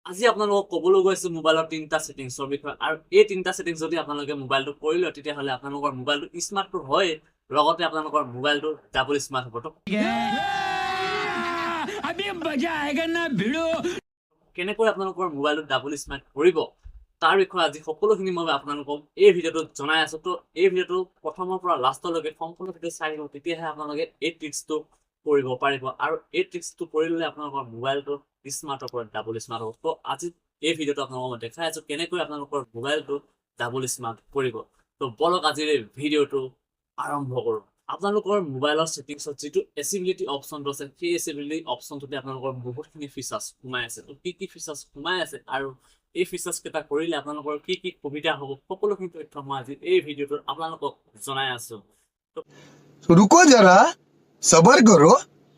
আজি আপোনালোকক ক'বলৈ গৈছো মোবাইলৰ তিনিটা ছেটিংছৰ বিষয়ে। আৰু এই তিনিটা ছেটিংছ যদি আপোনালোকে মোবাইলটো কৰি লয়, তেতিয়াহ'লে আপোনালোকৰ মোবাইলটো স্মাৰ্টটো হয়, লগতে আপোনালোকৰ মোবাইলটো ডাবল স্মাৰ্ট হ'ব। তো अभी मजा आएगा ना, भिड़ू। কেনেকৈ আপোনালোকৰ মোবাইলটো ডাবল স্মাৰ্ট কৰিব, তাৰ বিষয়ে আজি সকলোখিনি মই আপোনালোকক এই ভিডিঅ'টোত জনাই আছো। তো এই ভিডিঅ'টো প্ৰথমৰ পৰা লাষ্টলৈকে সম্পূৰ্ণ ভিডিঅ' চাই থাকিব, তেতিয়াহে আপোনালোকে এই ট্ৰিক্সটো কৰিব পাৰিব। আৰু এই ট্ৰিক্সটো কৰি ল'লে আপোনালোকৰ মোবাইলটো স্মাৰ্টৰ পৰা ডাবল স্মাৰ্ট হ'ব। তো আজি এই ভিডিঅ'টো আপোনালোকক মই দেখাই আছো কেনেকৈ আপোনালোকৰ মোবাইলটো ডাবল স্মাৰ্ট কৰিব। তো বলক, আজিৰ এই ভিডিঅ'টো আৰম্ভ কৰোঁ। আপোনালোকৰ মোবাইলৰ ছেটিংছত যিটো এচেচিবিলিটি অপশ্যনটো আছে, সেই এচেচিবিলিটি অপশ্যনটোতে আপোনালোকৰ বহুতখিনি ফিচাৰ্ছ সোমাই আছে। তো কি কি ফিচাৰ্ছ সোমাই আছে আৰু এই ফিচাৰ্ছ কেইটা কৰিলে আপোনালোকৰ কি কি সুবিধা হ'ব, সকলোখিনি তথ্য মই আজি এই ভিডিঅ'টোত আপোনালোকক জনাই আছো। तो रुको जरा, सबर करो।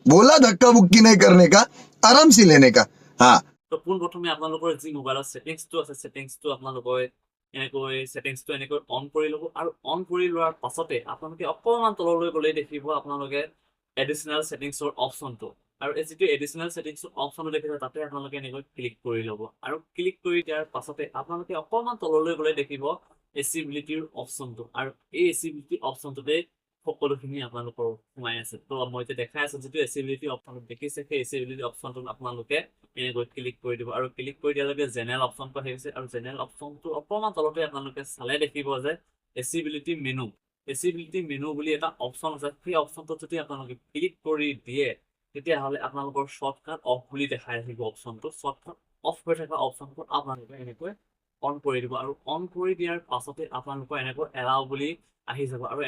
बोला धक्का मुक्की नहीं करने का, आराम से लेने का, हाँ। তো পোনপ্ৰথমে আপোনালোকৰ যি মোবাইলৰ ছেটিংছটো আছে, ছেটিংছটো আপোনালোকে এনেকৈ ছেটিংছটো এনেকৈ অন কৰি ল'ব। আৰু অন কৰি লোৱাৰ পাছতে আপোনালোকে অকণমান তললৈ গ'লেই দেখিব আপোনালোকে এডিচনেল ছেটিংছৰ অপশ্যনটো। আৰু এই যিটো এডিচনেল ছেটিংছৰ অপশ্যনটো দেখিছে, তাতে আপোনালোকে এনেকৈ ক্লিক কৰি ল'ব। আৰু ক্লিক কৰি দিয়াৰ পাছতে আপোনালোকে অকণমান তললৈ গ'লে দেখিব এচেচিবিলিটিৰ অপশ্যনটো। আৰু এই এচেচিবিলিটি অপশ্যনটোতে সকলোখিনি আপোনালোকৰ সোমাই আছে। তো মই এতিয়া দেখাই আছো, যিটো এচেচিবিলিটি অপশ্যনটো দেখিছে, সেই এচেচিবিলিটি অপশ্যনটোত আপোনালোকে এনেকৈ ক্লিক কৰি দিব। আৰু ক্লিক কৰি দিয়াৰ লগে জেনেৰেল অপশ্যনটো আহি গৈছে। আৰু জেনেৰেল অপশ্যনটো অকণমান তলতে আপোনালোকে চালে দেখিব যে এচেচিবিলিটি মেনু বুলি এটা অপশ্যন আছে। সেই অপশ্যনটোত যদি আপোনালোকে ক্লিক কৰি দিয়ে, তেতিয়াহ'লে আপোনালোকৰ শ্বৰ্টকাট অফ বুলি দেখাই আহিব অপশ্যনটো। শ্বৰ্টকাট অফ হৈ থকা অপশ্যনটো আপোনালোকে এনেকৈ অন কৰি দিব। আৰু অন কৰি দিয়াৰ পাছতে আপোনালোকৰ এনেকৈ এলাও বুলি আহি যাব। আৰু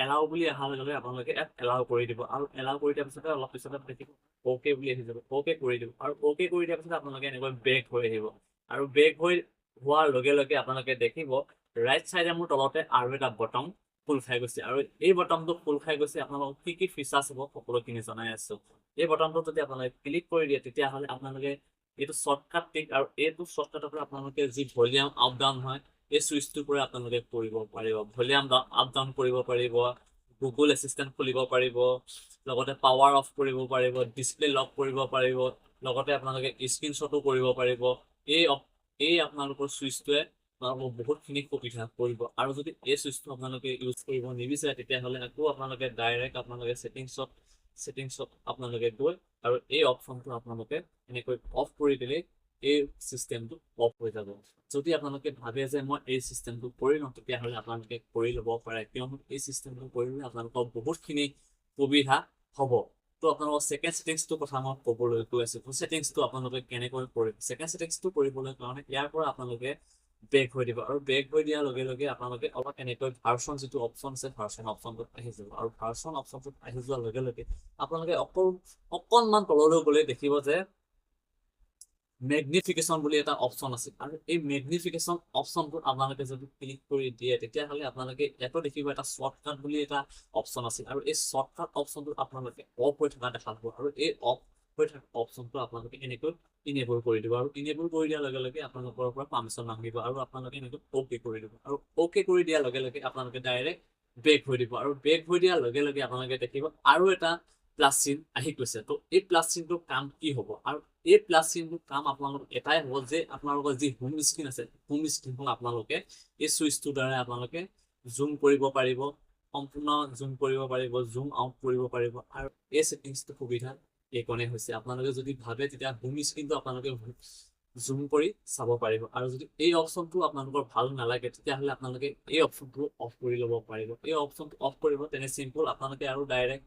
এলাও বুলি অহাৰ লগে লগে আপোনালোকে ইয়াত এলাও কৰি দিব। আৰু এলাও কৰি দিয়াৰ পিছতে অলপ পিছতে দেখিব অ'কে বুলি আহি যাব। অ'কে কৰি দিব। আৰু অ'কে কৰি দিয়াৰ পিছত আপোনালোকে এনেকৈ বেক হৈ আহিব। আৰু বেক হৈ হোৱাৰ লগে লগে আপোনালোকে দেখিব ৰাইট চাইডে মোৰ তলতে আৰু এটা বটম খোল খাই গৈছে। আৰু এই বটমটো খোল খাই গৈছে, আপোনালোকক কি কি ফিচাৰ্ছ হ'ব সকলোখিনি জনাই আছো। এই বটমটোত যদি আপোনালোকে ক্লিক কৰি দিয়ে, তেতিয়াহ'লে আপোনালোকে এইটো শ্বৰ্টকাট টিক আৰু এইটো শ্বৰ্টকাটৰ পৰা আপোনালোকে যি ভলিউম আপ ডাউন হয়, এই চুইচটোৰ পৰা আপোনালোকে কৰিব পাৰিব। ভলিউম আপ ডাউন কৰিব পাৰিব, গুগল এছিষ্টেণ্ট খুলিব পাৰিব, লগতে পাৱাৰ অফ কৰিব পাৰিব, ডিছপ্লে লক কৰিব পাৰিব, লগতে আপোনালোকে স্ক্ৰীনশ্বটো কৰিব পাৰিব। এই আপোনালোকৰ চুইচটোৱে আপোনালোকক বহুতখিনি সুবিধা কৰিব। আৰু যদি এই চুইচটো আপোনালোকে ইউজ কৰিব নিবিচাৰে, তেতিয়াহ'লে আকৌ আপোনালোকে ডাইৰেক্ট আপোনালোকে ছেটিংছত আপোনালোকে গৈ আৰু এই অপশ্যনটো আপোনালোকে এনেকৈ অফ কৰি দিলেই এই চিষ্টেমটো অফ হৈ যাব। যদি আপোনালোকে ভাবে যে মই এই চিষ্টেমটো কৰি লওঁ, তেতিয়াহ'লে আপোনালোকে কৰি ল'ব পাৰে, কিয়নো এই চিষ্টেমটো কৰিলে আপোনালোকৰ বহুতখিনি সুবিধা হ'ব। তো আপোনালোকৰ ছেকেণ্ড ছেটিংছটোৰ কথা মই ক'বলৈ গৈ আছোঁ। ছেটিংছটো আপোনালোকে কেনেকৈ কৰিব? ছেকেণ্ড ছেটিংছটো কৰিবলৈ কাৰণে ইয়াৰ পৰা আপোনালোকে বেক হৈ দিব। আৰু বেক হৈ দিয়াৰ লগে লগে আপোনালোকে অলপ এনেকৈ ভাৰ্চন যিটো অপশ্যন আছে, ভাৰ্চন অপশ্যনটোত আহি যাব। আৰু ভাৰ্চন অপশ্যনটোত আহি যোৱাৰ লগে লগে আপোনালোকে অকল অকণমান তললৈ গ'লে দেখিব যে মেগনিফিকেশ্যন বুলি এটা অপশ্যন আছে। আৰু এই মেগনিফিকেশ্যন অপশ্যনটোত আপোনালোকে যদি ক্লিক কৰি দিয়ে, তেতিয়াহ'লে আপোনালোকে ইয়াতো দেখিব এটা শ্বৰ্টকাট বুলি এটা অপশ্যন আছে। আৰু এই শ্বৰ্টকাট অপশ্যনটোত আপোনালোকে অফ হৈ থকা দেখা পাব। আৰু এই অফ হৈ থকা অপশ্যনটো আপোনালোকে এনেকৈ ইনেবল কৰি দিব। আৰু ইনেবল কৰি দিয়াৰ লগে লগে আপোনালোকৰ পৰা পাৰ্মিশ্যন মাগিব আৰু আপোনালোকে এনেকৈ অ'কে কৰি দিব। আৰু অ'কে কৰি দিয়াৰ লগে লগে আপোনালোকে ডাইৰেক্ট বেক হৈ দিব। আৰু বেক হৈ দিয়াৰ লগে লগে আপোনালোকে দেখিব আৰু এটা প্লাছ চিন আহি গৈছে। তো এই প্লাছ চিনটোৰ কাম কি হ'ব? আৰু এই প্লাছ চিনটোৰ কাম আপোনালোক এটাই হ'ব যে আপোনালোকৰ যি হোম স্ক্ৰীন আছে, হোম স্ক্ৰীনখন আপোনালোকে এই চুইচটোৰ দ্বাৰা আপোনালোকে জুম কৰিব পাৰিব, সম্পূৰ্ণ জুম কৰিব পাৰিব, জুম আউট কৰিব পাৰিব। আৰু এই ছেটিংছটো সুবিধা এইকণে হৈছে, আপোনালোকে যদি ভাবে তেতিয়া হোম স্ক্ৰীনটো আপোনালোকে জুম কৰি চাব পাৰিব। আৰু যদি এই অপশ্যনটো আপোনালোকৰ ভাল নালাগে, তেতিয়াহ'লে আপোনালোকে এই অপশ্যনটো অফ কৰি ল'ব পাৰিব। এই অপশ্যনটো অফ কৰিব তেনে চিম্পল, আপোনালোকে আৰু ডাইৰেক্ট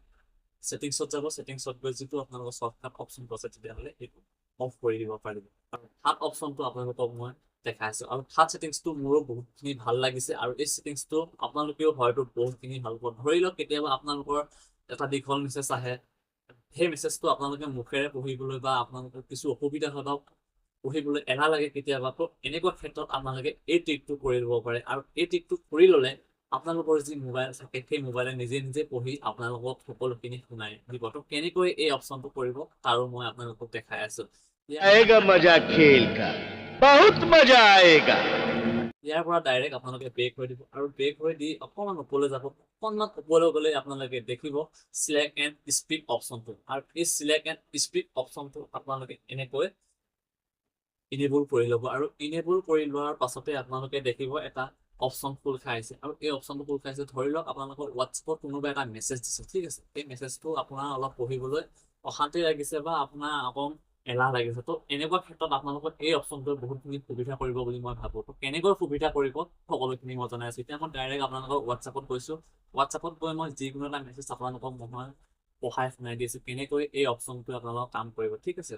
ছেটিংছত যাব। ছেটিংছত গৈ যিটো আপোনালোকৰ শ্বৰ্টকাট অপশ্যনটো আছে, তেতিয়াহ'লে সেইটো অফ কৰি দিব পাৰিব। আৰু থাৰ্ড অপশ্যনটো আপোনালোকক মই দেখাইছোঁ। আৰু থাৰ্ড ছেটিংছটো মোৰো বহুতখিনি ভাল লাগিছে আৰু এই ছেটিংছটো আপোনালোকেও হয়তো বহুতখিনি ভাল পাব। ধৰি লওক কেতিয়াবা আপোনালোকৰ এটা দীঘল মেছেজ আহে, সেই মেছেজটো আপোনালোকে মুখেৰে পঢ়িবলৈ বা আপোনালোকৰ কিছু অসুবিধা হয় বা পঢ়িবলৈ এলাহ লাগে কেতিয়াবা, তো এনেকুৱা ক্ষেত্ৰত আপোনালোকে এই ট্ৰিকটো কৰি ল'ব পাৰে। আৰু এই ট্ৰিকটো কৰি ল'লে আপোনালোকৰ যি মোবাইল থাকে, সেই মোবাইলে নিজে নিজে পঢ়ি আপোনালোকক সকলোখিনি শুনাই দিব। তো কেনেকৈ এই অপশ্যনটো কৰিব, তাৰো মই আপোনালোকক দেখাই আছো। आएगा मजा खेल का, बहुत मजा आएगा। ইয়াৰ পৰা ডাইৰেক্ট আপোনালোকে বেক হৈ দিব। আৰু বেক হৈ দি অকণমান ওপৰলৈ যাব। অকণমান ওপৰলৈ গ'লে আপোনালোকে দেখিব চিলেক্ট এণ্ড স্পীক অপশ্যনটো। আৰু এই চিলেক্ট এণ্ড স্পীক অপশ্যনটো আপোনালোকে এনেকৈ ইনেবল কৰি ল'ব। আৰু ইনেবল কৰি লোৱাৰ পাছতে আপোনালোকে দেখিব এটা অপশ্যন খোল খাইছে। আৰু এই অপশ্যনটো খোল খাইছে, ধৰি লওক আপোনালোকৰ হোৱাটছএপত কোনোবা এটা মেছেজ দিছে, ঠিক আছে? এই মেছেজটো আপোনাৰ অলপ পঢ়িবলৈ অশান্তি লাগিছে বা আপোনাৰ অকণ এলাহ লাগিছে। তো এনেকুৱা ক্ষেত্ৰত আপোনালোকৰ এই অপশ্যনটোৱে বহুতখিনি সুবিধা কৰিব বুলি মই ভাবোঁ। তো কেনেকৈ সুবিধা কৰিব, সকলোখিনি মই জনাই আছোঁ। এতিয়া মই ডাইৰেক্ট আপোনালোকৰ হোৱাটছএপত গৈছোঁ। হোৱাটছএপত গৈ মই যিকোনো এটা মেছেজ আপোনালোকক মই পঢ়াই শুনাই দি আছোঁ, কেনেকৈ এই অপশ্যনটোৱে আপোনালোকক কাম কৰিব, ঠিক আছে?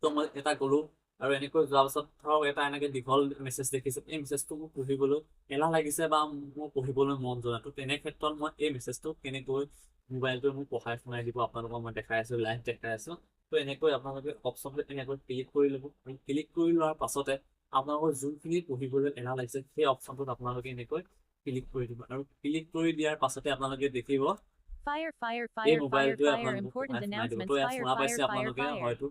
তো মই এটা গ'লো আৰু এনেকৈ যোৱাৰ পাছত ধৰক এটা এনেকৈ দীঘল মেছেজ দেখিছোঁ। এই মেছেজটো মোক পঢ়িবলৈ এলাহ লাগিছে বা মোৰ পঢ়িবলৈ মন যোৱা নাই। তো তেনে ক্ষেত্ৰত মই এই মেছেজটো কেনেকৈ মোবাইলটোৱে মোক পঢ়াই শুনাই দিব, আপোনালোকক মই দেখাই আছোঁ, লাইভ দেখাই আছোঁ। তো এনেকৈ আপোনালোকে অপশ্যনটো এনেকৈ ক্লিক কৰি ল'ব আৰু ক্লিক কৰি লোৱাৰ পাছতে আপোনালোকৰ যোনখিনি পঢ়িবলৈ এলাহ লাগিছে, সেই অপশ্যনটোত আপোনালোকে এনেকৈ ক্লিক কৰি দিব। আৰু ক্লিক কৰি দিয়াৰ পাছতে আপোনালোকে দেখিব Fire, fire, এই fire, fire, মোবাইলটোৱে fire, আপোনালোকক important পঢ়াই শুনাই দিব। announcements, তো ইয়াত fire, শুনা fire, পাইছে fire, আপোনালোকে fire. হয়তো।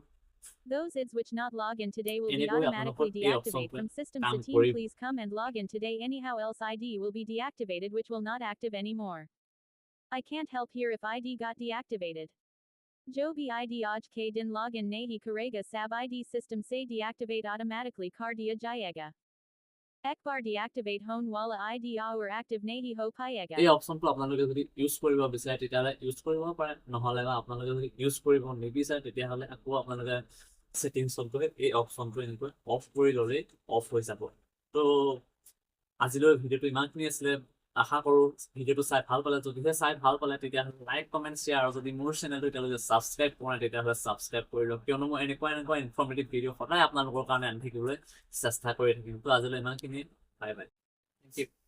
Those IDs which not log in today will be এনেকৈ automatically আপোনালোকৰ এই deactivate অপশ্যনটোৱে from system কাম so team কৰিব। Please come and log in today, anyhow else ID will be deactivated, which will not active anymore. I can't help here if ID got deactivated. जो भी ID आज के दिन login nahi karega, sab ID system se deactivate automatically kar diya jayega. Ek bar deactivate hone wala ID aur active nahi ho payega. এই অপশ্যনটো আপোনালোকে যদি use কৰিব বিচাৰে, তেতিয়াহ'লে ইউজ কৰিব পাৰে। নহ'লে বা আপোনালোকে যদি ইউজ কৰিব নিবিচাৰে, তেতিয়াহ'লে আকৌ আপোনালোকে ছেটিংছত গৈ এই অপশ্যনটো এনেকৈ অফ কৰি ল'লেই অফ হৈ যাব। তো আজিলৈ ভিডিঅ'টো ইমানখিনি আছিলে। আশা কৰোঁ ভিডিঅ'টো চাই ভাল পালে। যদিহে চাই ভাল পালে, তেতিয়াহ'লে লাইক, কমেণ্ট, শ্বেয়াৰ আৰু যদি মোৰ চেনেলটো এতিয়ালৈকে ছাবস্ক্ৰাইব কৰা নাই, তেতিয়াহ'লে ছাবস্ক্ৰাইব কৰি লওক, কিয়নো মই এনেকুৱা এনেকুৱা ইনফৰ্মেটিভ ভিডিঅ' সদায় আপোনালোকৰ কাৰণে আনি থাকিবলৈ চেষ্টা কৰি থাকিম। তো আজিলৈ ইমানখিনি। Bye bye, thank you.